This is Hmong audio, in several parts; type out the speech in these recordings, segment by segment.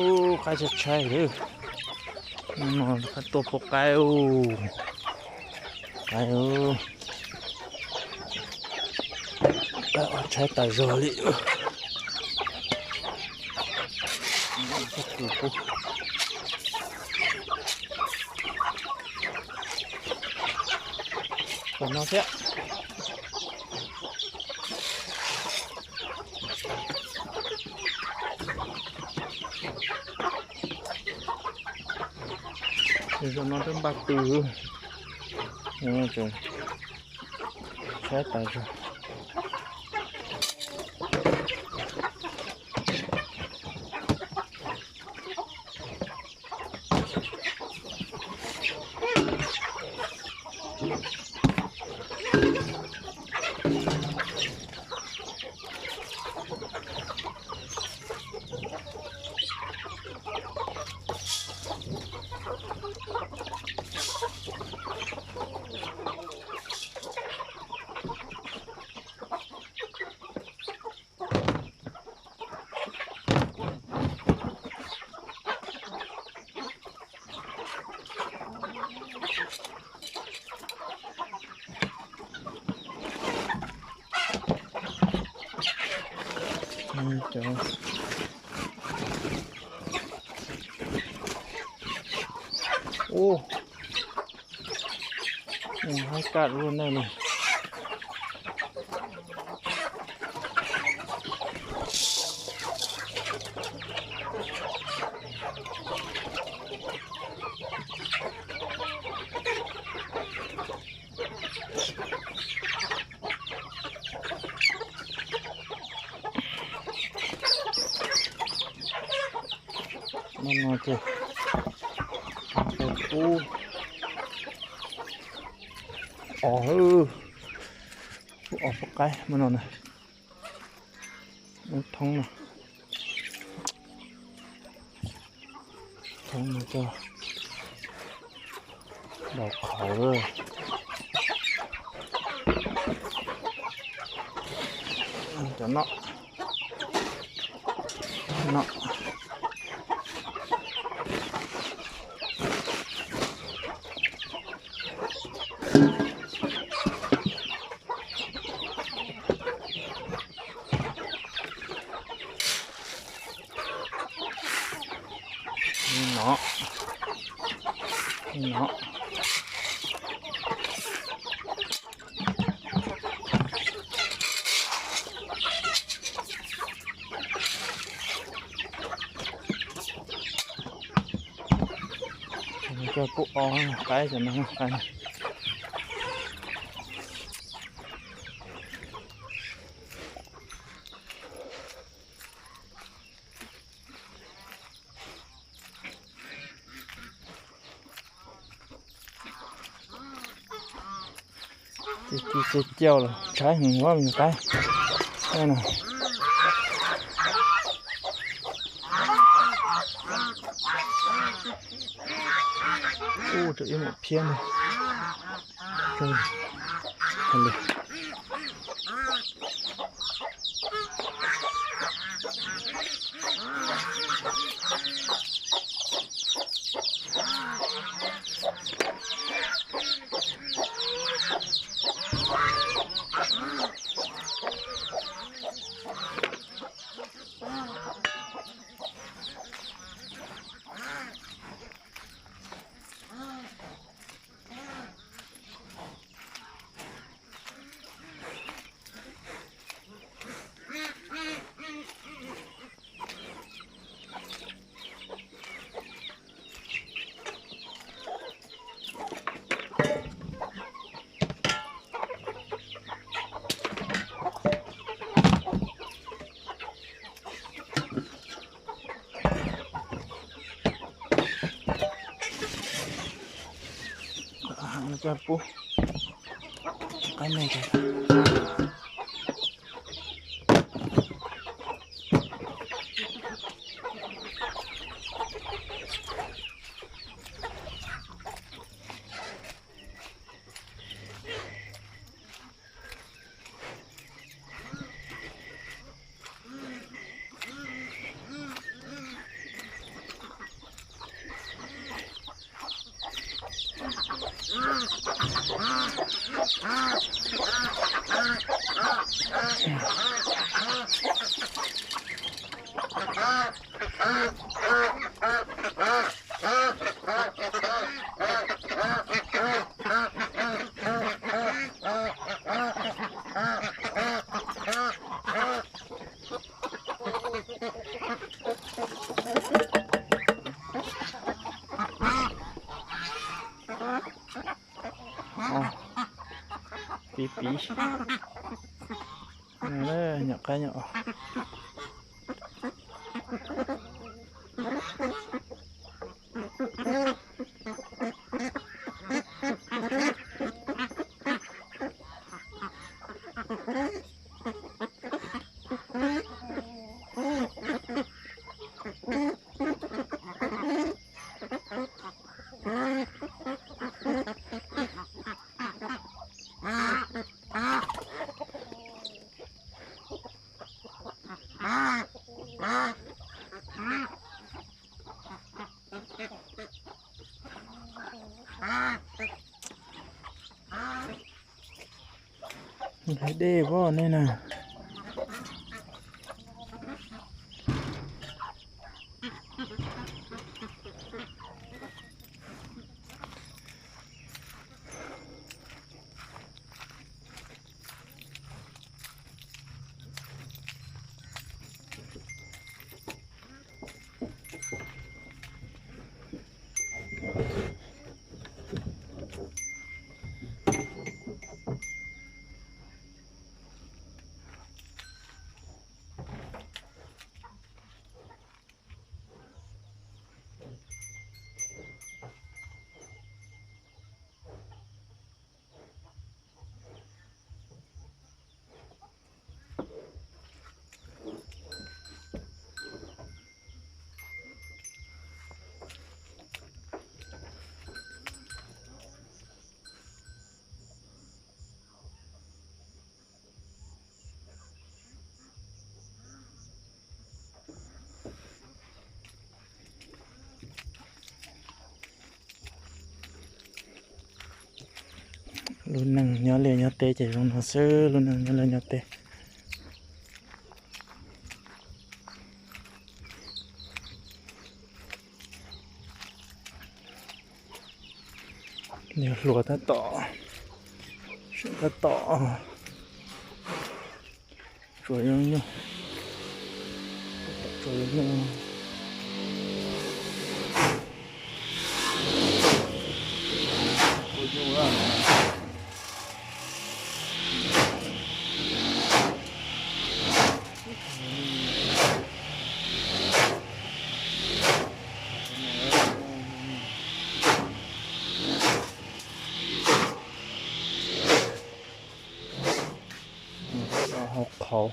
Ub, qaib tshaib tshaib lawm. Hnub no qaib tuaj pub qaib ub. Qaib ub. Qaib tshaib tas zog li. Kws pub. Tom no thiab. Zaum no twb npaj pw, tshaib tas zog. Ub, haib kaj luaj nej ne. Ub, no ces pub os, pub os pub qaib no na. Ub, thoob no, thoob no coj los qhauv. Cov no, no. Li no, li no. Cov no coj pub os qaib, cov no qaib. Ci ci ciaj ciaj lawm, tshaib heev, me nyuam qaib. Ub, tshuav ib mus phiab ntag. Coj pub qaib me. Piv piv. Nyom qaib nyom os. Nqhis dej pob nej na. Lub neej nyob liaj nyob teb ces zoo no xwb, lub neej nyob liaj nyob teb. Yog hluas tab tom, tab tom tsuas zoo nyuj, tsuas zoo nyuj. Hauv qhauv,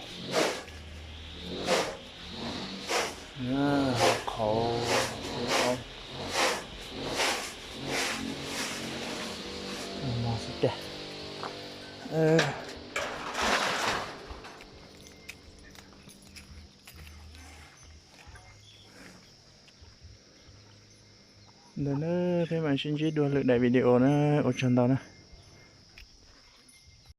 hauv qhauv, mos xwb tiag. Ntawd na, peb mam sib ntsib dua lwm daim video na, ua tsaug ntau na.